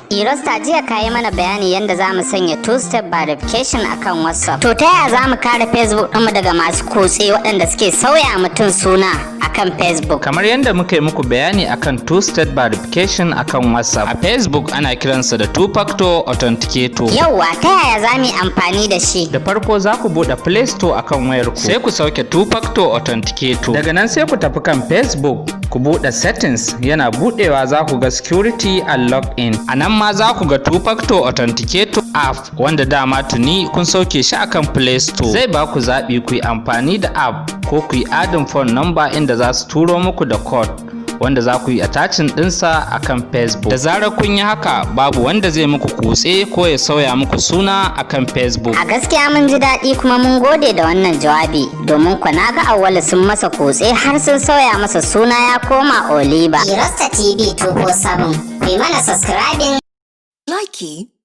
Irosta, jiya ka yi mana bayani yadda za mu sanya two-step verification akan WhatsApp. To, ta yaya za mu kare Facebook ɗinmu daga masu kutse waɗanda suke sauya mutum suna akan Facebook? Kamar yadda muka yi muku bayani akan two-step verification akan WhatsApp, a Facebook ana kiransa da two-factor authenticator. Yauwa, ta yaya za mu yi amfani da shi? Da farko za ku buɗe Play Store akan wayarku, sai ku sauke two-factor authenticator. Daga nan sai ku tafi kan Facebook, ku buɗe settings, yana buɗewa za ku ga security and login. A nan ma za ku ga two-factor authenticator app, wanda dama tuni kun sauke shi akan Play Store. Zai ba ku zaɓi ku yi amfani da app ko ku yi adding phone number inda za su turo muku da code wanda za ku yi attaching ɗinsa akan Facebook. Da zarar kun yi haka, babu wanda zai muku kutse ko ya sauya muku suna akan Facebook. A gaskiya mun ji daɗi kuma mun gode da wannan jawabi, domin kwa na ga Auwalu sun masa kutse har sun sauya masa suna ya koma Oliba. Irasta TV 247, ku yi mana subscribing. Likey.